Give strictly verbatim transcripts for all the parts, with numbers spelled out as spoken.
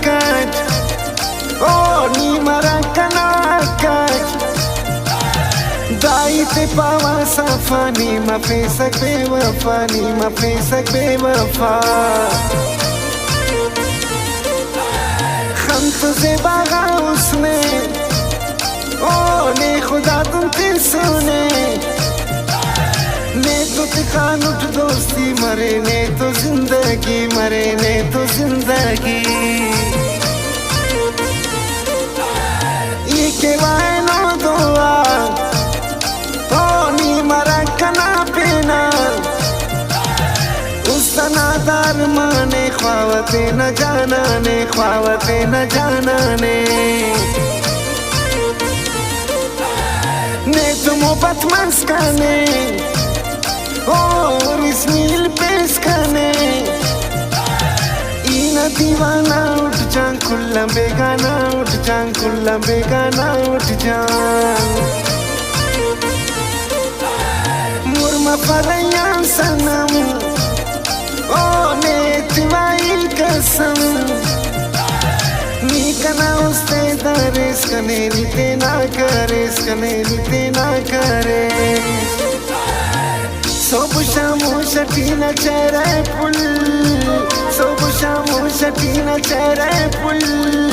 کٹ، او نی مرک کنا کٹ۔ دائی تے پاوا صفا، نی مفیسک بے وفا، نی مفیسک بے وفا۔ خن تو زیبا غا حسنے، او نے خدا تون تسنے۔ نے تو تخانٹ دوستی مرے، نے تو زندگی مرے، نے تو زندگی۔ ای کے وائنو دعا، او نی مرک کنا پینا۔ است نا دارمانے، خواوہ تینا جانانے، خواوہ تینا جانانے۔ نے تو محبت مس کنے، او رسمیل پیس کنے۔ ای نا دیوانہ اٹھ جان، کل آن بیگانہ اٹھ جان، کل آن بیگانہ اٹھ جان۔ مر مفر ایان صنم، او نے توائی قسم۔ نی کنا است ءِ داریس کنے، نی تینا کریس کنے، نی تینا کریس۔ صبح شام و شٹی نا چہرہ پل، صبح شام و شٹی نا چہرہ پل۔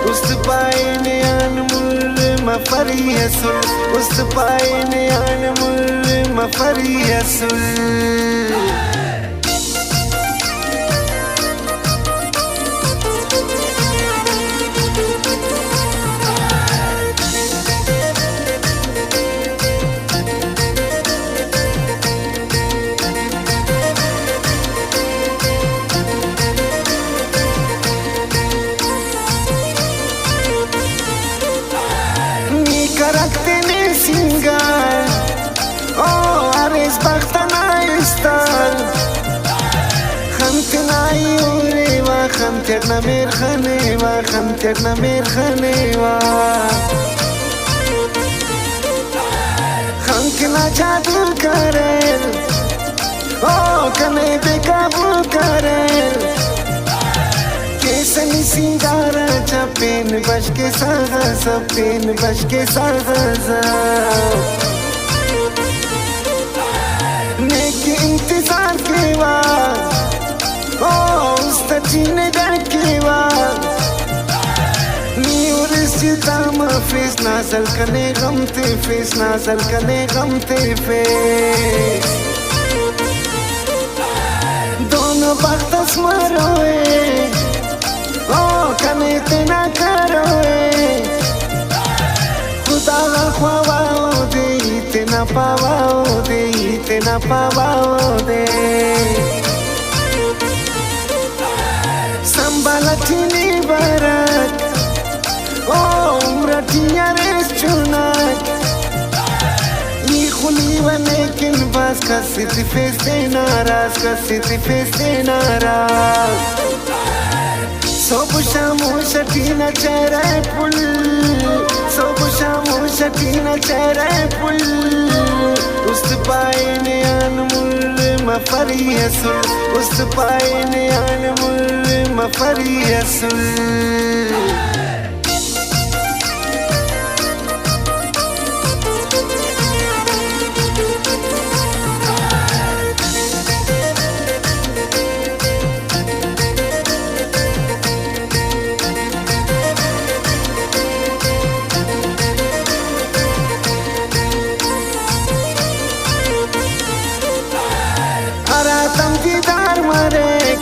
است پائے نیان مر مفری اسل، است پائے نیان مر مفری اسل۔ نی کرک تینے سنگار، او ہریس بخت ئنا استار۔ خن تینا ای ہُرے وا، خن تیٹ نا مہر خنے وا، خن تیٹ نا مہر خنے وا۔ خنک نا جادو کریر، او کنے بے قابو کریر۔ کیسہ نی سینگار آ چا پین بش کے ساغا زب، پین بش کے ساغا زب۔ نیکہ انتظار کیوا، او است ٹی نے ڈکیوا۔ نی ہُرس جتا مفیس، نازل کنے غم تیفیس، نازل کنے غم تیفیس۔ دونو بخت اس مروئے، او کنے تینا کروئے۔ خدا غا خواوا اودے، ای تینا پاوا اودے، ای تینا پاوا اودے۔ سنبھال ٹی نی برک، او عمر ٹی ہریس چناک۔ ای خلیوہ نیکن بھاز، کس تفیس تینا راز، کس تفیس تینا راز۔ صبح شام و شٹی نا چہرہ پل، صبح شام و شٹی نا چہرہ پل۔ است پائے نیان مر مفری اسل، است پائے نیان مر مفری اسل۔ ہراتم دیدار مریک،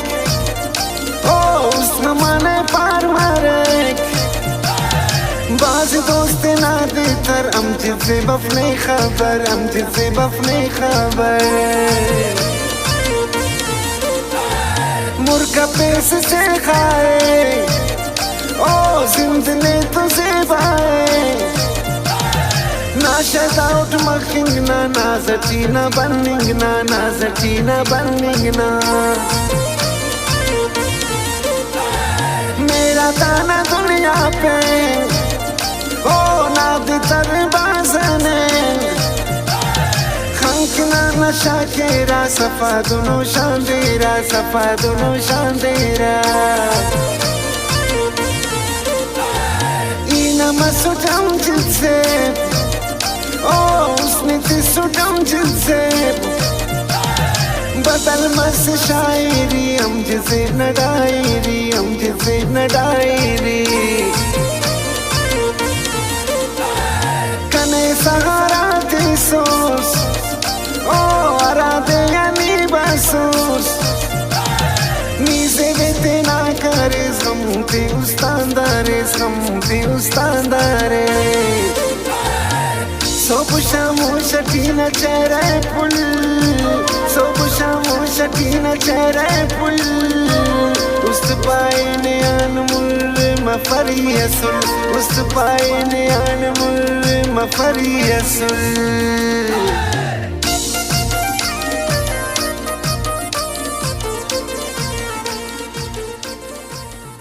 او اس نمان پار مریک۔ بھاز دوست نا دے تر، امجد سے بف نے خبر، امجد سے بف نے خبر۔ مر کپیس سے خائے، او زند نے تو زیبا ءِ۔ نا شیدا اٹ مخنگ نا، ناز ٹی نا بننگ نا، ناز ٹی نا بننگ نا۔ میرا دانا دنیا پہ، او نادے تر بازنے۔ خنک نا نشہ کیرا، صفا دنو شاندیرا، صفا دنو شاندیرا۔ مسٹ امجد زیب، او حسن تسٹ امجد زیب۔ بدل مس شاعری امجد زیب نا ڈائری، امجد زیب نا ڈائری۔ کنے سہارا تسوس، او ہرادے آ نی بسوس۔ نی زیبے تینا کریس، غم تے استانداریس، غم تے استانداریس۔ صبح شام و شٹی نا چہرہ پل، صبح شام و شٹی نا چہرہ پل۔ است پائے نیان مر مفری اسل، است پائے نیان مر مفری اسل۔